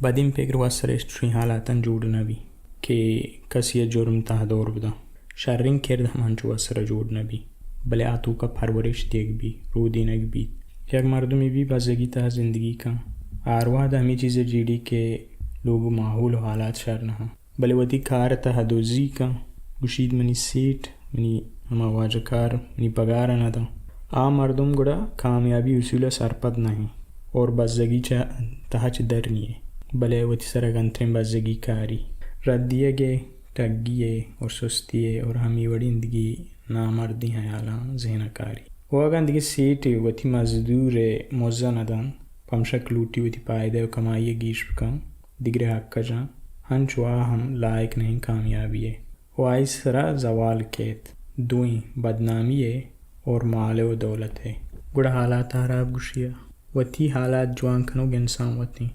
بدیں پگر وت سرا چشیں حالاتاں جوڑ نہ بی کہ کسی ءَ جرم تہ دور بداں۔ شریں کرد ہم انچو وت سرا جوڑ نہ بی، بلے آ توکا پرورش دیگ بی، رودینگ بیت۔ یک مردمے بی بزگی تہ زندگی کن، آ ہر وہد ہمے چیز ءَ جیڑی کہ لوگ و ماحول و حالات شر نہ ہاں۔ بلے وتی کار ءِ تہ ءَ دزی کن، گوشیت، منی سیٹھ، منی ہما واجہ کار، منی پگار ءَ نہ داں۔ آ مردم گڑا کامیابی اصول ءَ سرپد نہ ایں اور بزگی چہ تہ ءَ چہ در نیے، بلے وتی سر ءَ گنتریں بزگی کاری، رد دیگ ءِ، ٹگی ءِ اور سستی ءِ اور ہمے وڑیں دگہ نامردیں ہیالاں ذہن ءَ کاری۔ و اگاں دگہ سیٹھے وتی مزدور ءِ مز ءَ نہ دنت، پمشک لوٹی وتی پائدہ و کمائی ءَ گیش بکن، دگرے حق ءَ جاں، ہنچو آ ہم لائق نہ ایں کامیابی ءِ۔ و آئی سرا زوال کیت، دوئیں بدنامی ءِ اور مال ءِ و دولت ءِ۔ گڑا حالات ءَ ہراب گوشی ءَ، وتی حالات جوان کنوک انسان وت ایں۔